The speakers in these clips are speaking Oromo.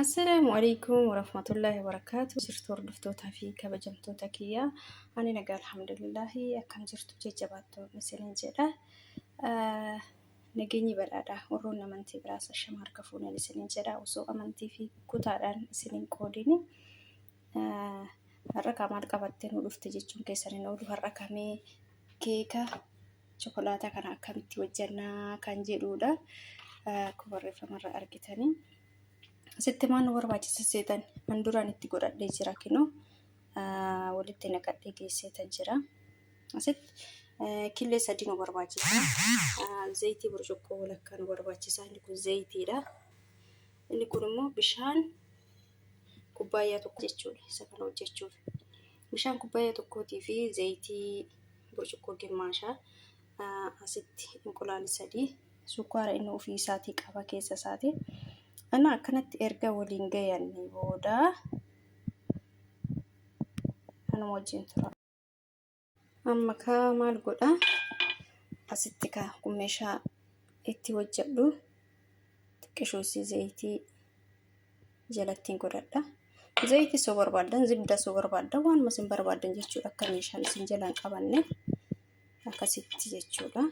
Assalaamu alaikum warahmatullaahi wabarakaatu. Jirtu hordoftootaa fi kabajamtoota kiyya. Ani nagaa alhamdulillaahi, akkam jirtu jajjabaattu isiniin jedha. Nageenyi badhaadha. Warroonni amantii biraas ashama harka fuuneen isiniin jedha. Osoo amantii fi kutaadhaan isiniin qoodini. Har'a kaa maal qabattee nu dhufte jechuun keessan hin oolu. Har'a kamee keeka chokolaataa kana akkamitti hojjannaa kan jedhudha. Akkuma barreeffamarra argitanii. Asitti maal nu barbaachisa seetan? An duraan itti godhadhee jira kinoo. Walitti naqadhee geesseetan jira. Asitti killee 3 nu barbaachisa. Zayitii burcuqqoo walakkaa nu barbaachisa. Inni kun zayitiidha. Inni kun immoo bishaan kubbaayyaa tokko jechuudha. Isa kana hojjechuuf. Bishaan kubbaayyaa tokkootii fi zayitii burcuqqoo gimmaashaa, asitti inqulaali 3, sukkaara inni ofii isaatii qaba keessa isaatii. Ana akkanatti erga waliin gayanne booda kanuma wajjin tura. Amma kaa maal godha? Asitti kaa kun meeshaa itti hojjedhu xiqqishuusi zayitii jalattiin godhadha. Zayitii soo barbaaddan, zibda soo barbaaddan, waanuma isin barbaaddan jechuudha, akka meeshaan isin jalaan qabanne akkasitti jechuudha.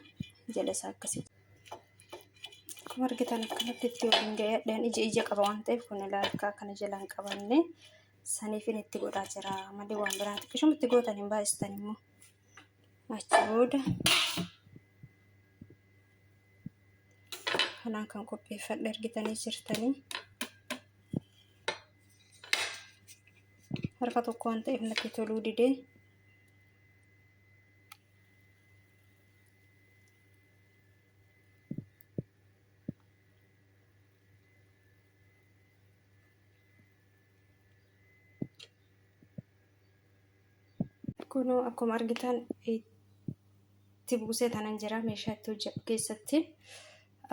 Jala isaa akkasitti. Akkuma argitan akkanatti itti waliin ga'eedhaan ija ija qaba waan ta'eef kun ilaalkaa kana jalaan qabanne saniifin itti godhaa jira malee waan biraa xiqqishuma itti gootan hin baay'istan immoo. Achi booda kanaan kan qopheeffadhe argitanii jirtanii. Harka tokko waan ta'eef natti toluu didee. Kunoo akkuma argitan itti buusee tanan jira meeshaa itti hojjedhu keessatti.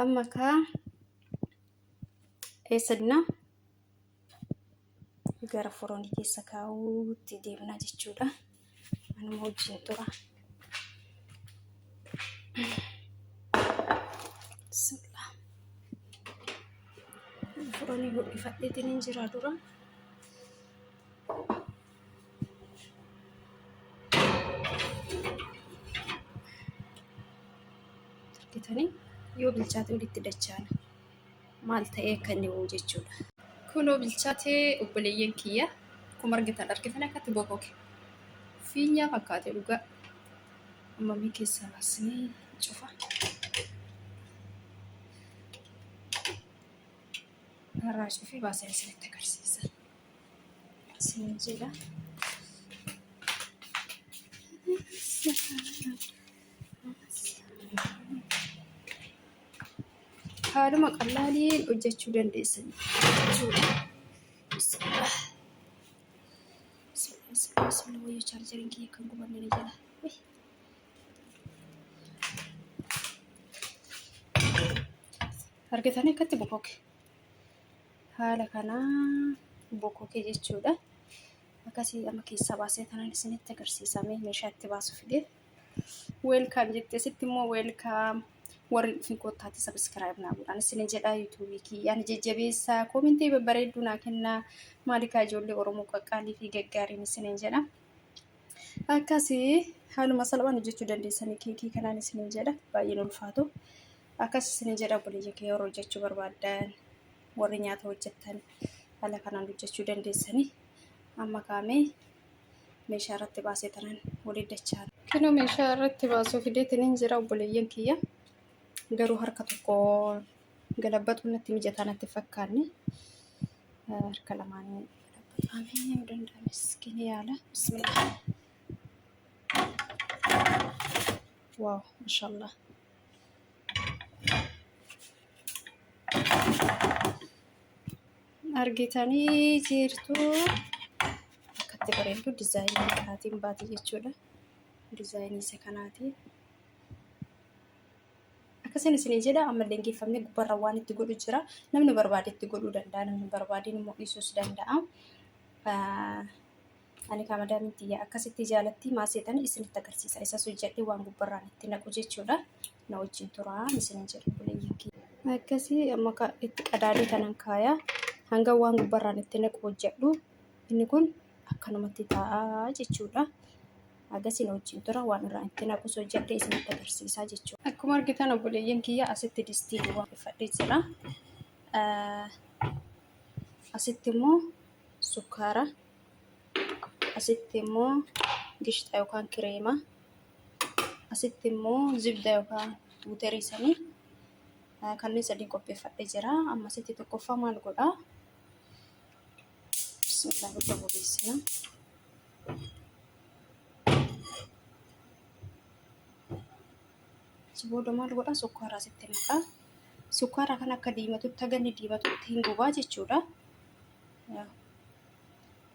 Amma kaa eessa dinaa gara foroonii keessa kaa'uutti deemna jechuudha. Anuma wajjin tura. Bismillah. Foroonii ho'ifadheetiin hin jira dura. Argitanii yoo bilchaate walitti dachaana. Maal ta'ee akka inni bu'u jechuudha. Kunoo bilchaatee obboleeyyan kiyya, akkuma argitan argitan akkatti bokoke. Fiinyaa fakkaate dhugaa. Amma mee keessaa baasnee cufa. Irraa cufee baasee isinitti agarsiisa. Isin jedha. Haaluma qallaaliin hojjechuu dandeessan jechuudha. Bismillah. Bismillah, bismillah, bismillah. Wayyoo, chaarjeriin kiyya kan gubanne na jala. Wayy. Argitanii akkatti bokoke. Haala kanaa bokoke jechuudha. Akkasii amma keessaa baasee kanaan isinitti agarsiisamee meeshaa itti baasu fide. Welcome jettee sitti immoo welcome, warri dhufin kottaatti subscribe naa godhaan isinin jedhaa, yuutuubii kiyyaan jajjabeessaa, koomentii babbareedduu naa kennaa, maalikaa ijoollee Oromoo qaqqaalii fi gaggaariin isinin jedha. Akkasii haaluma salphaan hojjechuu dandeessanii keekii kanaan isinin jedha, baay'een ulfaatu. Akkas isinin jedha obboleeyyan kiyya, warri hojjechuu barbaaddan, warri nyaata hojjettan haala kanaan hojjechuu dandeessanii. Amma kaamee meeshaa irratti baasee tanan waliin dachaa. Kinoo meeshaa irratti baasuu fideetiin hin jira obboleeyyan kiyya. Garuu harka tokko galabbatuun natti mijataa natti fakkaanne. Harka lamaanii galabbatamee yoo danda'ame miskiini yaala. Bismillah. Waaw, mashallah. Argitanii jirtu akkatti bareeddu dizaayinii kanaatiin baate jechuudha. Dizaayinii isa kanaati. Akkasiin isinii jedha, ammallee hin geeffamne, gubbarra waan itti godhu jira. Namni barbaade itti godhuu danda'a. Namni barbaadeen immoo dhiisuus danda'a. Ani kaa madaamiin tiyya akkasitti jaalatti maaseetan isinitti agarsiisa. Isas hojjedhee waan gubbarraan itti naqu jechuudha. Na wajjin turaa isinin jedha obboleeyyan kiyya. Akkasii amma itti qadaadee kanan kaaya. Hanga waan gubbarraan itti naqu hojjedhu inni kun akkanumatti taa'aa jechuudha. Agasiin wajjin tura waan irraa itti naqus hojjedhee isinitti agarsiisaa jechuudha. Akkuma argitan obboleeyyan kiyya asitti distii duwwaa uffadhee jira. Asitti immoo sukkaara, asitti immoo gishxa yookaan kireema, asitti immoo zibda yookaan buuterii sanii kanneen sadiin qopheeffadhee jira. Amma asitti tokkoffaa maal godhaa? Bismillah guddaa bobeessina. Achi booda maal godhaa? Sukkaara asitti naqaa. Sukkaara kan akka diimatutti haga inni diimatutti hin gubaa jechuudha.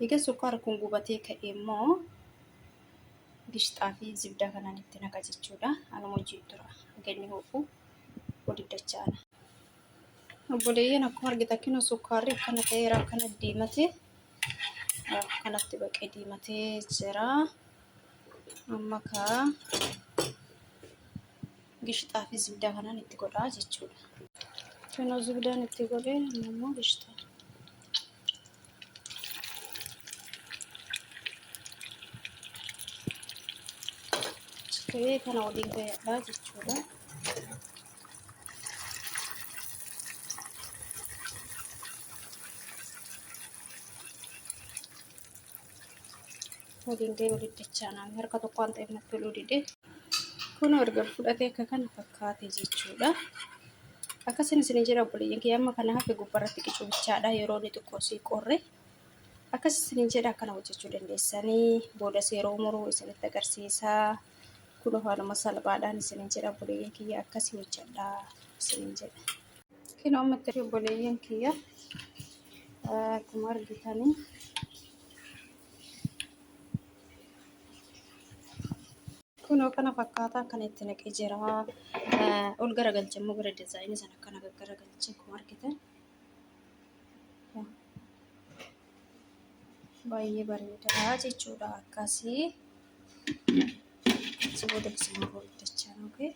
Egaa sukkaarri kun gubatee ka'e immoo gishxaa fi zibdaa kanaan itti naqa jechuudha. Anuma wajjin tura haga inni ho'u walitti dachaana. Obboleeyyan akkuma argitan kinoo sukkaarri akkana ta'eera akkana diimate akkanatti baqee diimatee jira. Amma kaa gishxaa fi zibdaa kanaan itti godhaa jechuudha. Kinoo zibdaan itti godhee amma immoo gishxaa. Ta'ee kana waliin gaheedha jechuudha. Waliin gahee walitti dachaanaan harka tokko waan ta'eef natti toluu dide. Kun erga fudhatee akka kana fakkaate jechuudha. Akkasin isin jedha obboleeyyan kiyya amma kana hafe gubbarratti qicuu bichaadha yeroo inni xiqqoo sii qorre. Akkas isin jedha akkana hojjechuu dandeessanii boodas yeroo muruu isinitti agarsiisa. Kun haaluma salphaadhaan isin jedha obboleeyyan kiyya akkasii hojjedha isin jedha. Kun amma itti obboleeyyan kiyya akkuma argitanii kunoo kana fakkaataa akkana itti naqee jira. Ol garagalche immoo gara diizaayinii sana akkana gaggaragalche akkuma argitan. Baay'ee bareedaa jechuudha akkasii. Achi booda bishaan hojjechaa okay.